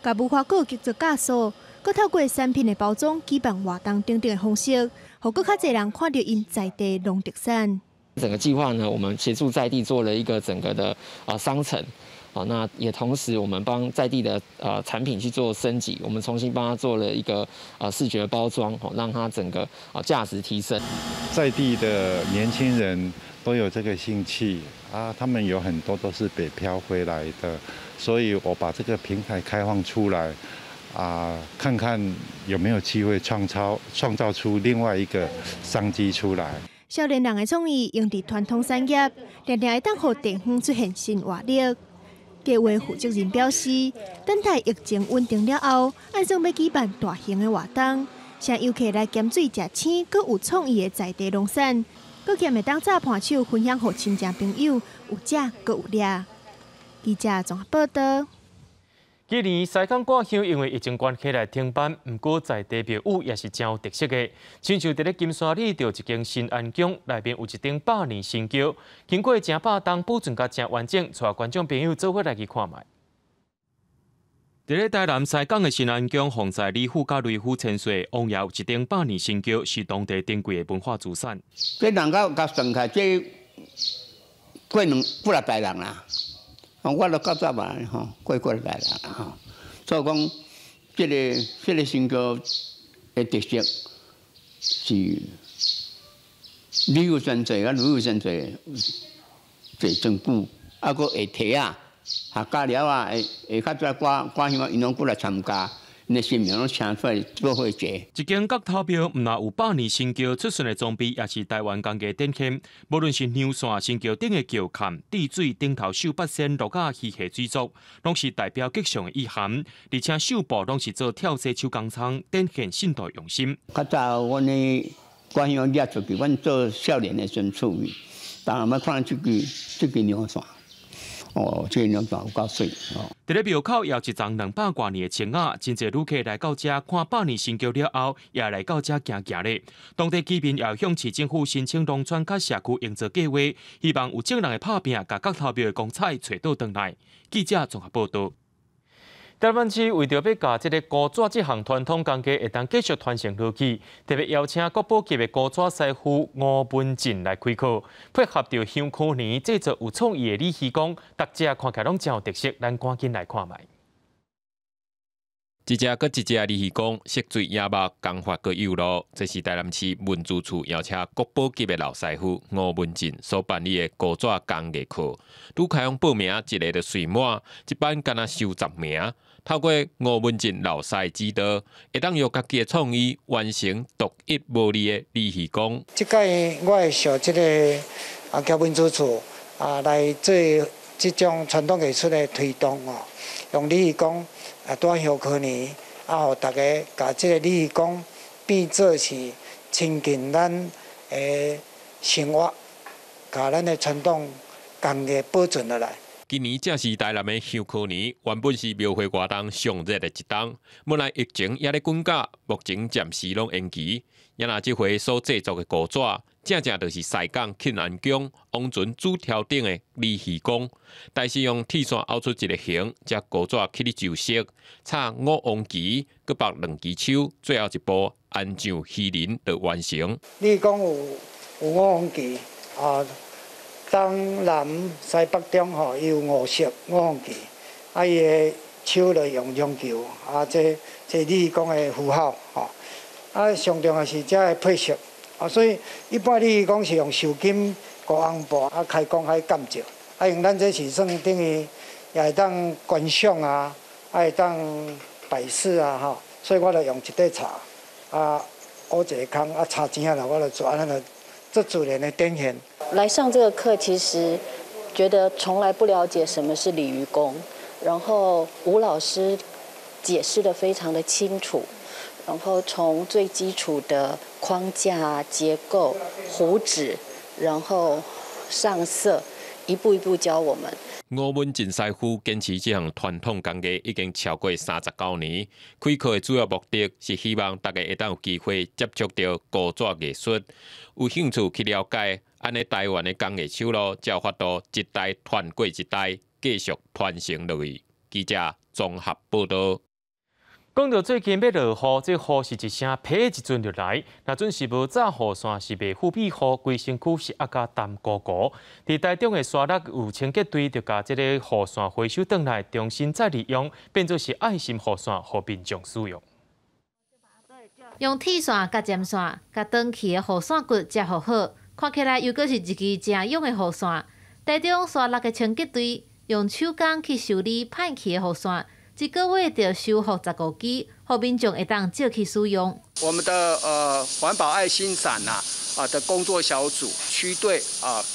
共無花果結做酵素，閣透過產品的包裝舉辦活動等等的方式，予閣較濟人看著𪜶在地農特產。整個計劃呢，我們協助在地做了一個整個的商城，那也同時我們幫在地的產品去做升級，我們重新幫他做了一個視覺包裝，讓它整個價值提升。在地的年輕人都有這個興趣啊，他們有很多都是北漂回來的，所以我把這個平台開放出來啊，看看有沒有機會創造出另外一個商機出來。少年人的創意用佇傳統產業，定定會當予地方出現新活力。計劃負責人表示，等待疫情穩定了後，按算欲舉辦大型的活動，請遊客來鹹水食鮮，閣有創意的在地農產，閣兼會當炸伴手分享予親戚朋友，有食閣有掠。記者綜合報導。今年西港割香因為疫情關係來停辦，毋過在地廟宇也是誠有特色的。親像佇咧金沙里就一間新安宮，內面有一頂百年神轎，經過成百冬保存甲誠完整，帶觀眾朋友做伙來去看覓。佇咧台南西港的新安宮，奉祀李府佮雷府千歲，王爺有一頂百年神轎，是當地珍貴的文化資產。這人較共算起來，這過兩幾若代人啦。我都較早嘛吼，過幾代人吼，所以講，這個神轎的特色是李府千歲佮雷府千歲坐真久，啊，閣會提仔，客家寮仔，會較早割割香，𪜶攏過來參加。𪜶的神明攏請出來做伙坐。這間角頭廟毋但有百年神轎出巡的裝備，也是台灣工藝展現。無論是娘線、神轎頂的轎崁、滴水頂頭繡八仙鹿仔魚蝦水族，攏是代表吉祥的意涵。而且繡布攏是做跳紗手工廠，展現信徒用心。較早阮的我希望举出去，阮做少年的时阵趣味，当然欲看這支娘伞，哦，這个娘伞有夠媠哦。佇咧廟口也有一叢200外年的青仔，真濟旅客來到遮看百年新橋了後，也來到遮行行咧。當地居民也向市政府申請農村佮社區營造計劃，希望有種人會拍拚，共角頭廟的光彩揣倒轉來。記者綜合報導。台灣市為著欲共這个糊紙這項傳統工藝會當繼續傳承落去，特別邀請國寶級的糊紙師傅吳文進來開課，配合著香箍年製作有創意的鯉魚公，大家看起來攏真有特色，咱趕緊來看覓。一隻閣一隻鯉魚公，色水野目，工法閣幼路，這是台南市文資處邀請國寶級的老師傅吳文進所辦理的糊紙工藝課。拄開放報名，一个就隨滿，這班干焦收10名。透過吳文進老師指導，會當用家己的創意完成獨一無二的鯉魚公。這擺我會受這个交文資處來做這種傳統藝術的推動哦，用鯉魚公。拄香箍年，予大家共這个鯉魚公變做是親近咱的生活，共咱的傳統工藝保存落來。今年正是台南的香箍年，原本是廟會活動上熱的一冬，無奈疫情猶咧滾絞，目前暫時攏延期。也若這回所製作的糊紙，正正就是西港慶安宮王船主柱頂的鯉魚公，但是用鐵線拗出一個形，將糊紙去咧上色，插五王旗，閣縛兩支手，最後一步安上魚鱗就完成。鯉魚公有五王旗啊，東南西北中吼，伊有五色五王旗，伊的手就用絨球，這鯉魚公的符號吼。上重要是這个配色，所以一般鯉魚公是用繡金糊紅布，開光愛鑑照，用咱這是算等於也會當觀賞啊，會當擺飾啊，吼，所以我就用一塊茶，挖一個空，插錢仔啦，我就做按呢就做自然的展現。來上這個課，其實覺得從來不了解什麼是鯉魚公，然後吳老師解釋得非常的清楚。然後從最基礎的框架結構、糊紙，然後上色，一步一步教我們。吳文進師傅堅持這項傳統工藝已經超過39年。開課的主要目的是希望大家會當有機會接觸到糊紙藝術，有興趣去了解，按呢台灣的工藝手路，才有法度一代傳過一代，繼續傳承落去。記者綜合報導。講到最近欲落雨，這雨是一聲啪一陣就來，若準時無紮雨傘是袂敷庇雨，規身軀是壓甲澹糊糊。佇台中的沙鹿有清潔隊就共這个雨傘回收轉來，重新再利用，變做是愛心雨傘，予民眾使用。用鐵線佮針線，共斷去的雨傘骨接合好，看起來猶閣是一支誠勇的雨傘。台中沙鹿的清潔隊用手工去修理歹去的雨傘。一个月就修復15支，予民眾會當借去使用。我們的環保愛心傘呐的工作小組區隊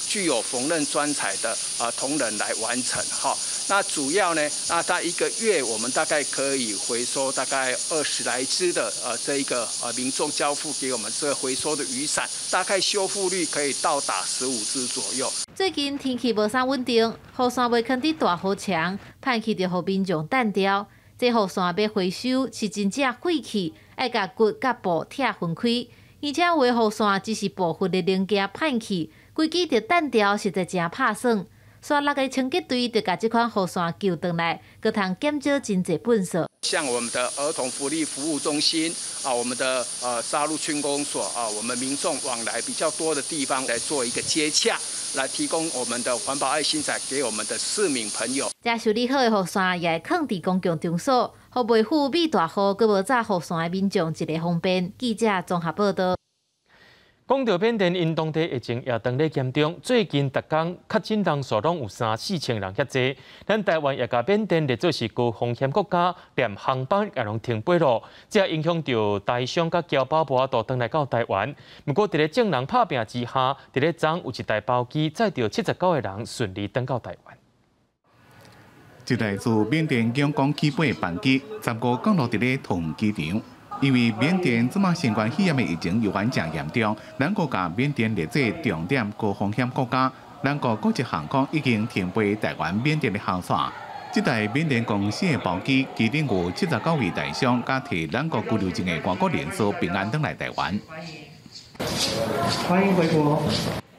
具有縫紉專才的同仁來完成哈。那主要呢，那在一個月我們大概可以回收大概20來支的這一個民眾交付給我們這個回收的雨傘，大概修復率可以到達15支左右。最近天氣無啥穩定，雨傘袂囥佇大雨牆，歹去就予民眾擲掉。這雨傘欲回收是真正費氣，愛共骨佮布拆分開，而且有的雨傘只是部分的零件歹去，規支就擲掉，實在誠拍算。沙鹿的清潔隊就共這款雨傘救轉來，閣通減少真濟糞埽。像我們的兒童福利服務中心啊，我們的沙鹿區公所啊，我們民眾往來比較多的地方來做一個接洽，來提供我們的環保愛心傘給我們的市民朋友。這修理好的雨傘也會囥佇公共場所，予袂赴美大雨、閣無紮雨傘的民眾一個方便。記者綜合報導。講到緬甸，𪜶當地疫情也當咧嚴重。最近逐工確診人數攏有三四千人遐濟。咱台灣也共緬甸列做是高風險國家，連航班也攏停飛咯。這影響著台商佮僑胞無法度轉來到台灣。毋過，佇咧眾人拍拚之下，佇咧昨有一台包機載著79個人順利轉到台灣。這台自緬甸仰光起飛的班機，15降落佇咧桃園機場。因為緬甸這馬新冠肺炎的疫情猶原誠嚴重，咱國共緬甸列做重點高風險國家，咱國國際航空已經停飛台灣緬甸的航線。這台緬甸公司的包機，機頂有79位台商，佮提咱國居留證的外國人士平安轉來台灣。歡迎回國。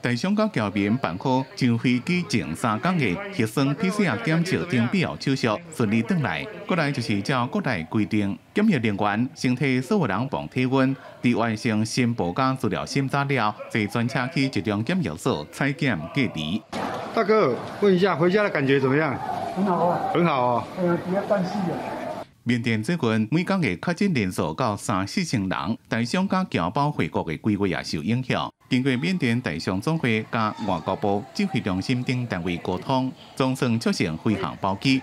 台商佮僑民辦好上飛機前3工的核酸 PCR 檢測等必要手續，順利轉來。過來就是照國內規定，檢疫人員先替所有人磅體溫，佇完成申報佮資料審查了，坐專車去集中檢疫所採檢隔離。大哥，問一下回家的感覺怎麼樣？很好啊，很好哦。哎呀，比較斷氣啊。緬甸最近每工的確診人數到三四千人，台商佮僑胞回國的規劃也受影響。經過緬甸台商總會佮外交部指揮中心等單位溝通，總算促成飛航包機。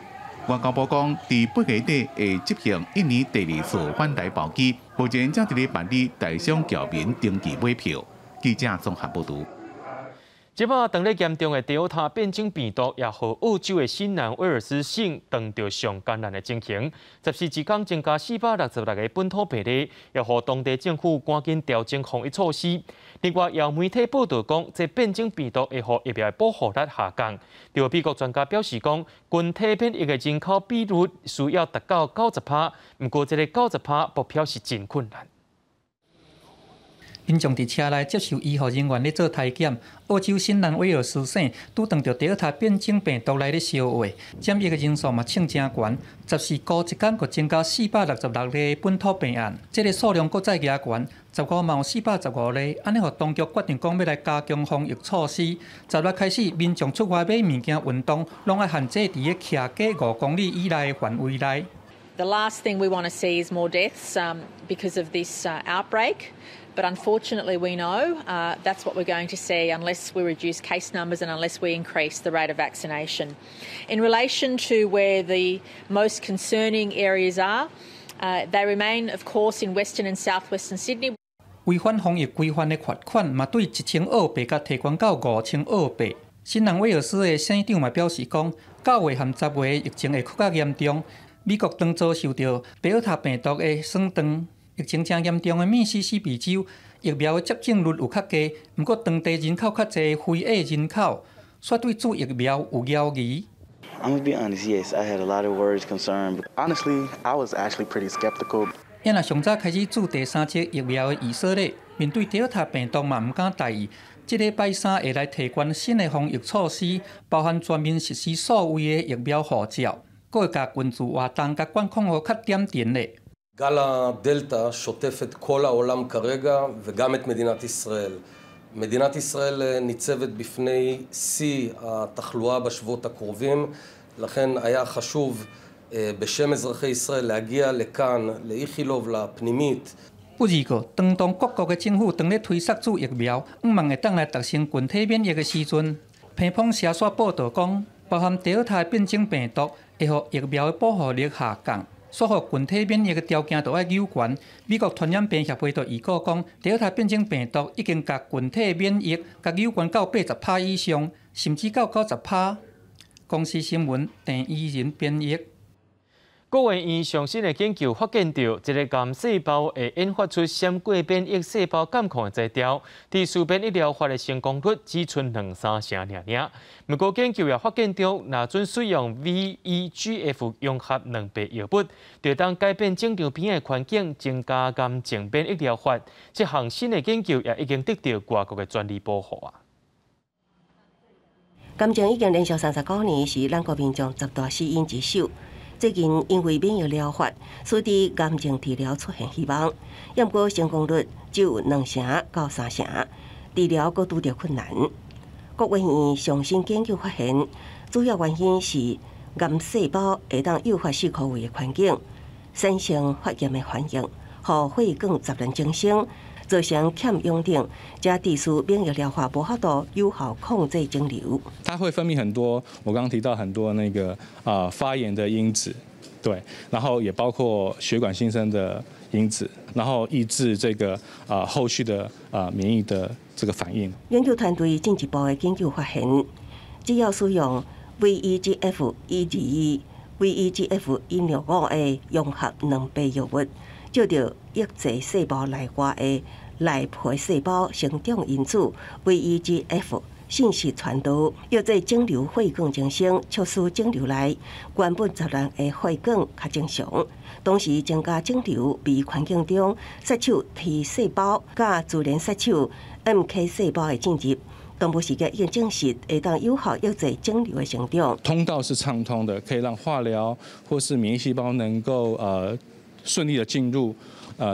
外交部講，佇8月底會執行印尼第二次返台包機，目前正佇咧辦理台商僑民登記買票。記者綜合報導。這擺當咧嚴重的德爾塔變種病毒，也予澳洲的新南威爾斯省碰著上艱難的情形。14一工增加466個本土病例，也予當地政府趕緊調整防疫措施。另外，有媒體報導講，這變種病毒會予疫苗的保護力下降。對美國專家表示講，群體免疫的人口比率需要達到90%，毋過這個90%目標是真困難。民眾佇車內接受醫護人員咧做篩檢。澳洲新南威爾斯省拄碰著德爾塔變種病毒來咧相話，染疫的人數嘛衝誠懸。14號一工閣增加466例本土病案，這个數量閣再加懸，154,415例。按呢予當局決定講欲來加強防疫措施。10日開始，民眾出外買物件、運動，攏愛限制佇咧騎機5公里以內的範圍內。 The last thing we want to see is more deaths because of this outbreak. But unfortunately, we know that's what we're going to see unless we reduce case numbers and unless we increase the rate of vaccination. In relation to where the most concerning areas are, they remain, of course, in Western and Southwestern Sydney. 違反防疫規範的罰款嘛，對1000澳幣共提懸到5000澳幣。新南威爾斯的省長嘛表示講，9月和10月疫情會閣較嚴重。美國當遭受著德爾塔病毒的損斷。疫情誠嚴重的密西西比州，疫苗的接種率有較低，毋過當地人口較濟，非裔人口，煞對注疫苗有猶疑。 I'm gonna be honest, yes, I had a lot of worries, concern. Honestly, I was actually pretty skeptical. 也若上早開始注第三劑疫苗的以色列，面對德爾塔病毒嘛毋敢大意。這禮拜三會來提懸新的防疫措施，包含全面實施數位的疫苗護照，閣會共軍事活動共管控予較點陣咧。 גל הדלתא שוטף את כל העולם כרגע וגם את מדינת ישראל. מדינת ישראל ניצבת בפני שיא התחלואה בשבועות הקרובים, לכן היה חשוב בשם אזרחי ישראל להגיע לכאן, לאיכילוב, לפנימית. 不二個，當當各國的政府當咧推捒注疫苗，向望會當來達成群體免疫的時陣，彭博社煞報導講，包含德爾塔變種病毒會予疫苗的保護力下降。所以群體免疫的條件都愛扭懸。美國傳染病協會就預告講，德爾塔變種病毒已經共群體免疫共扭懸到80%以上，甚至到90%。公視新聞鄭怡仁編譯。國衛院上新的研究發現著，這个癌細胞會引發出閃過免疫細胞拮抗的材料，佇自免疫療法的成功率只賰兩三成爾爾。毋過研究也發現著，若準使用 VEGF 融合兩白藥物，就會當改變腫瘤邊的環境，增加癌症免疫療法。這項新的研究也已經得著外國的專利保護啊。癌症已經連續39年是咱國民眾十大死因之首。最近因為免疫療法，使得癌症治療出現希望，毋過成功率只有2成到3成，治療閣拄著困難。國衛院上新研究發現，主要原因是癌細胞會當誘發四箍位的環境，產生發炎的反應，予血管雜亂增生，造成欠氧等，才致使免疫療法無法度有效控制腫瘤。它會分泌很多，我剛剛提到很多那個發炎的因子，對，然後也包括血管新生的因子，然後抑制這個後續的免疫的這個反應。研究團隊進一步的研究發現，只要使用 VEGF 121、VEGF 165的融合兩白藥物，借著抑制細胞內外的內皮細胞生長因子 VEGF 信息傳導，抑制腫瘤血管增生，促使腫瘤內原本雜亂的血管較正常，同時增加腫瘤微環境中殺手 T 細胞佮自然殺手 NK 細胞的進入。動物實驗已經證實會當有效抑制腫瘤的成長。通道是暢通的，可以讓化療或是免疫細胞能夠順利的進入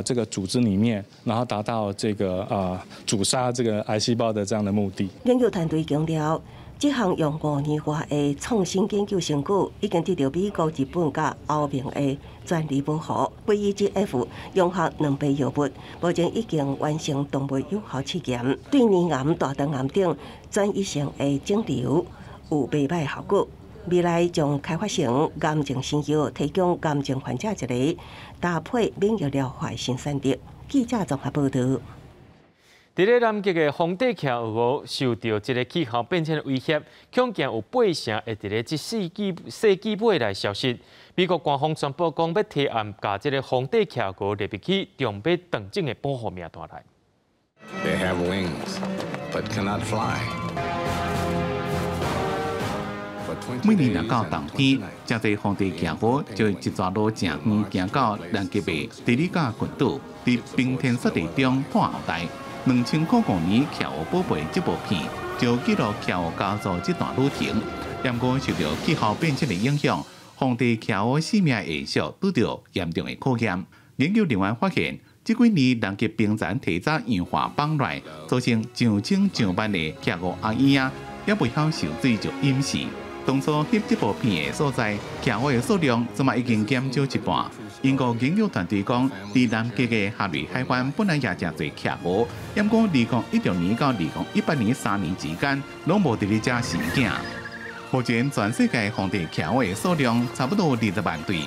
這個組織裡面，然後達到這個阻殺這個癌細胞的這樣的目的。研究團隊強調，這項用5年外的創新研究成果，已經得到美國、日本佮歐盟的專利保護。VEGF 融合兩倍藥物，目前已經完成動物有效試驗，對乳癌、大腸癌等轉移性的腫瘤有袂䆀效果。未來將開發成癌症新藥，提供癌症患者一個搭配免疫療法的新選擇。記者綜合報導。佇咧南極的紅底企鵝受著這个氣候變遷的威脅，恐驚有八成會佇咧這世紀尾來消失。美國官方宣布講，欲提案共這个紅底企鵝列入去重欲斷種的保護名單內。 They have wings, but cannot fly. 每年若到冬天，誠濟紅底企鵝就會一逝路誠遠，行到南極的地理加群島，佇冰天雪地中誕後代。2005年，企鵝寶貝這部片就記錄企鵝家族這段旅程。毋過受著氣候變遷的影響，紅底企鵝生命延續拄著嚴重的考驗。研究人員發現，這幾年南極冰層提早融化放暖，造成上千上萬的企鵝阿嬰仔猶未曉受水就淹死。當初翕這部片的所在，企鵝的數量這馬已經減少一半。英國研究團隊講，佇南極的哈瑞海灣本來也誠濟企鵝，毋過2016年到2018年3年之間，攏無佇咧遮生囝。目前全世界紅底企鵝的數量差不多20萬對。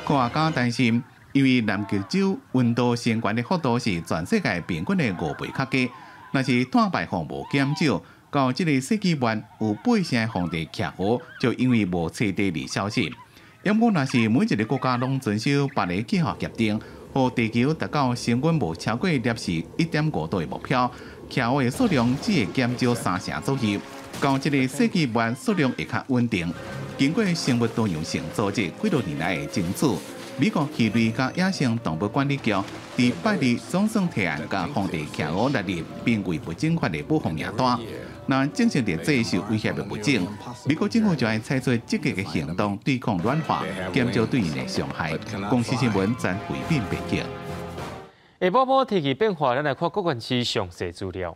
科學家擔心，因為南極洲溫度升懸的幅度是全世界平均的5倍較低，若是碳排放無減少，到這個世紀末，有八成的紅底企鵝就因為無棲地而消失。毋過，若是每一个國家攏遵守巴黎氣候協定，予地球達到升溫無超過攝氏1.5度的目標，企鵝的數量只會減少3成左右。到這個世紀末，數量會較穩定。經過生物多樣性組織幾多年來的爭取，美國魚類佮野生動物管理局佇拜日總算提案共紅底企鵝納入瀕危物種法的保護名單。若正式列做受威脅的物種，美國政府就愛採取積極的行動對抗暖化，減少對𪜶的傷害。公視新聞曾慧敏編輯。下晡晡天氣變化，咱來看各縣市詳細資料。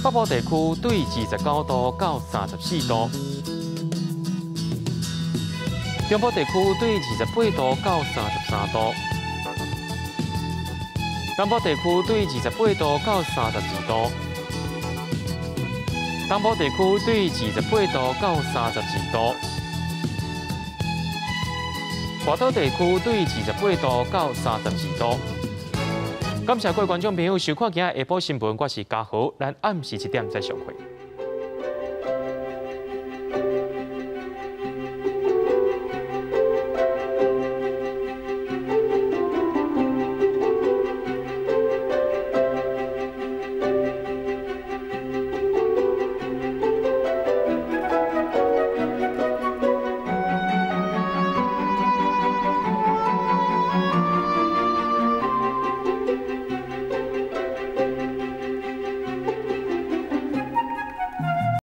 北部地區對29度到34度，中部地區對28度到33度。南部地區對28度到32度，東部地區對28度到32度，外島地區對28度到32度。感謝各位觀眾朋友收看今日下晡新聞，我是嘉豪，咱暗時7點再相會。